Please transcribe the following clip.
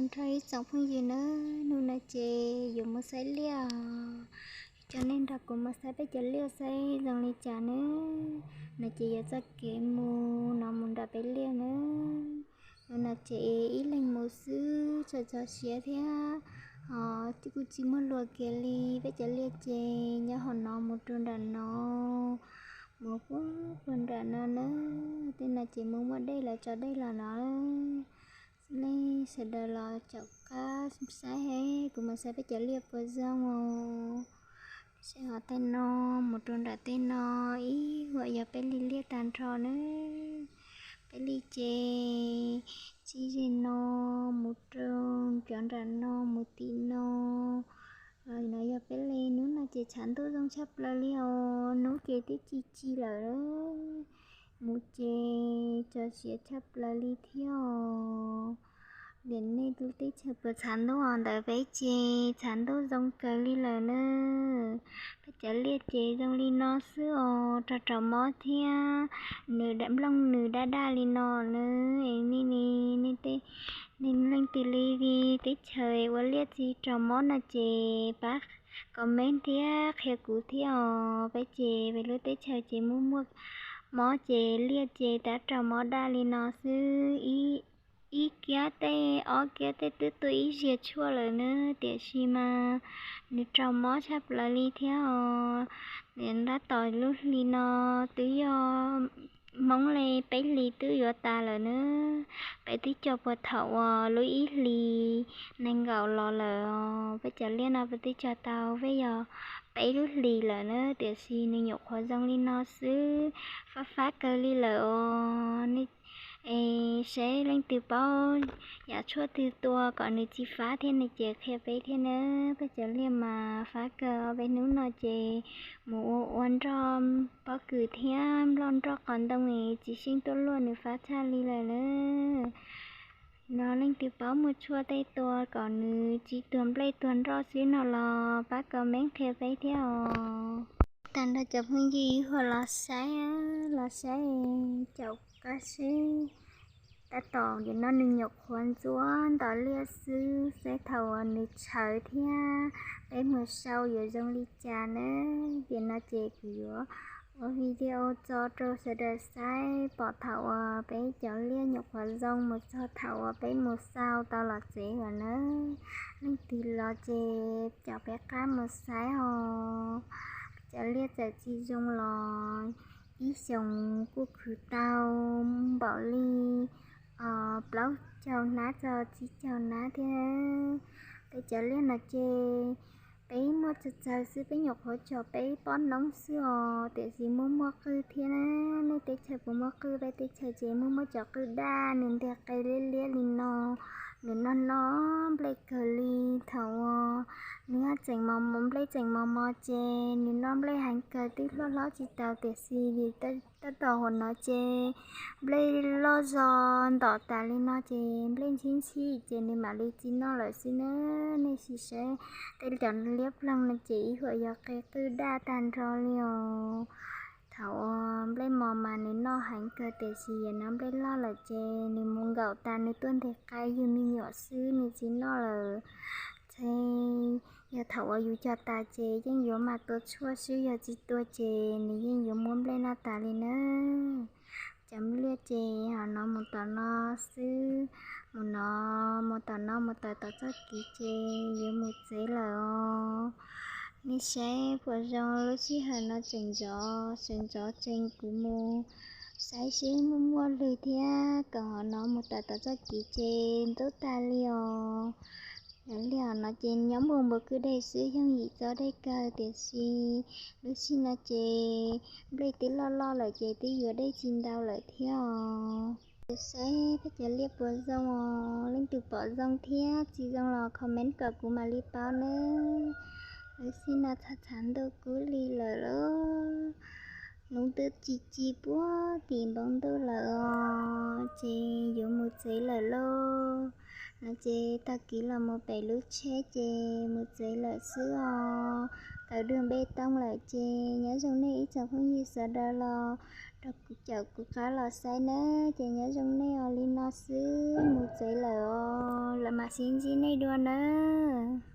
Nrog ib tsoom phooj ywg nawb, hnub no ces yuav mus saib liaj os. Coj nej nrog kuv mus saib peb cov liaj saib zoo li cas nawb. No ces yog txoj kev mus no mus nram peb liaj nawb. Hnub no ces ib leeg mus xwb txhawj txog siab thiab os, kuj tsis muaj luag kiag li. Peb cov liaj ces nyob hauv no mus rau nram no, mus puag puag nram no nawb. Tej no ces mus muaj dej lawv tso dej los no. Nej sawv daws los caum qab saib, kuv mus saib peb cov liaj puas zoo os. Saib hov tej no mus rau nram tej no, ib huam yog peb li liaj tag nrho nawb. Peb li ces txij ze no mus rau cov nram no mus tim no. No yog peb li, hnub no ces tshav ntuj zoo tshaj plaws li os, hnub ces twb ci ci lawm. Mus ces tso siab tshaj plaws li thiab os. Nim nej lub teb chaws puas tshav ntuj os? Ntawm peb ces tshav ntuj zoo kawg li lawm nawb. Peb cov liaj ces zoo li no xwb os, rau rau mob thiab. Nws nplooj nws daj daj li no nawb. Nej, nej leej twg li teb chaws ua liaj tsis rau mob no ces pab comment thiab qhia kuv thiab os. Peb ces peb lub teb chaws ces muaj muaj mob ces liaj ces tab rau mob daj li no xwb. Ib kiab tej ob kiab tej twb tuaj ib ziag tshuaj lawm nawb, tiam sis mas nws rau mob tshaj plaws li thiab os. Nim tab tom lub hli no twb yog Hmoob li peb hlis twb yuav tas lawm nawb. Peb twb cog puag thaum uas lub ib hlis nees nkaum los lawm os. Peb cov liaj no peb twb cog tau peb yog peb lub hlis lawm nawb, tiam sis nws nyuam qhuav zoo li no xwb, fab fab kawg li lawm os. Nej, es seb leej twg paub yam tshuaj twg tua kom nws tsis fab thiab no ces qhia peb thiab nawb. Peb cov liaj mas fab kawg os. Peb hnub no ces mus ua ua nroj pob kws thiab nploj nroj qos ntoo es tsis seem tuaj luaj, nws fab tshaj li lawm nawb. No leej twg paub muaj tshuaj tej tua kom nws tsis tuag nplej tuag nroj xwb no los pab comment qhia peb thiab os. Tag nrho cov phooj ywg ib huam los saib, los saib caum qab seb. Tab tom nim no nws nyuam qhuav ntxuav ntom liaj xwb, saib thaum uas nws tshawv thiab peb mus sau yuav zoo li cas nawb. Tiam no ces kuv yuav ua video tso rau sawv daws saib pom thaum uas peb cov liaj nyuam qhuav zoo mus txog thaum uas peb mus sau tau los tsev lawm nawb. Leej twg los ces caum peb qab mus saib os. Cov liaj txawm tsis zoo los ib xyoos kuj khwv tau npaum li plaub caug hnab txog tsib caug hnab thiab. Peb cov liaj no ces peb muaj txawg txawg xwb, peb nyuam qhuav tso peb pob noob xwb os, tiam sis muaj muaj qwj thiab na. Nej teb chaws puas muaj qwj? Peb teb chaws ces muaj muaj cov qwj daj, nws nteg qe liab liab li no, nws noj noj nplej kawg li. Thaum uas nws tseem mos mos, nplej tseem mos mos ces nws noj nplej heev kawg, twb hlob hlob tsis tau, tiam sis vim tab tom hauv no ces nplej loj zog ntom tas li no ces nplej ntxhib ntxhib ces nws mam li tsis noj lawm xwb na. Nej sim saib tej cov liab ploog no ces ib huam yog qe qwj daj tag nrho li os. Thaum uas nplej mos mas nws noj heev kawg, tiam sis yog no nplej loj lawm ces nws mus nkaum tas nws tuaj nteg qe yug me nyuam xwb, nws tsis noj lawm. Ces yog thaum uas yus cog tas ces yeej yuav mam tua tshuaj xwb, yog tsis tua ces nws yeej yuav muab nplej noj tas li na. Cov liaj ces hov no mus tom no xwb, mus no, mus tom no mus tawm tom txoj kev ces yuav mus tsev lawm os. Nej saib puas zoo, lub sij hawm no tseem ntxov, tseem ntxov tseem, kuv mus saib seb muaj muaj lwg thiab, kom hov no mus tawm tom txoj kev ces ntub tag li os. Cov liaj hov no ces nyob npuas npuas kwj deg xwb, yooj yim tso dej kawg, tiam sis lub sij no ces nplej twb loj loj lawm ces twb yuav dej tsis ntau lawm thiab os. Saib peb cov liaj puas zoo os, leej twg pom zoo thiab tsis zoo los comment kom kuv mam li paub nawb. Lub sij no tshav tshav ntuj kub li lawm lauj, hnub twb ci ci puag tim npoo ntuj lawm os, ces yuav mus tsev lawm lauj. No ces tag kis los mus pem lub tsheb ces mus tsev lawm xwb os. Tawm dwg npe tooj lawm ces nyob zoo nej ib tsoom phooj ywg sawv daws los rau kuv caum kuv qab los saib nawb, ces nyob zoo nej os, li no xwb mus tsev lawm os. lawm mam sib ntsib nej dua nawb.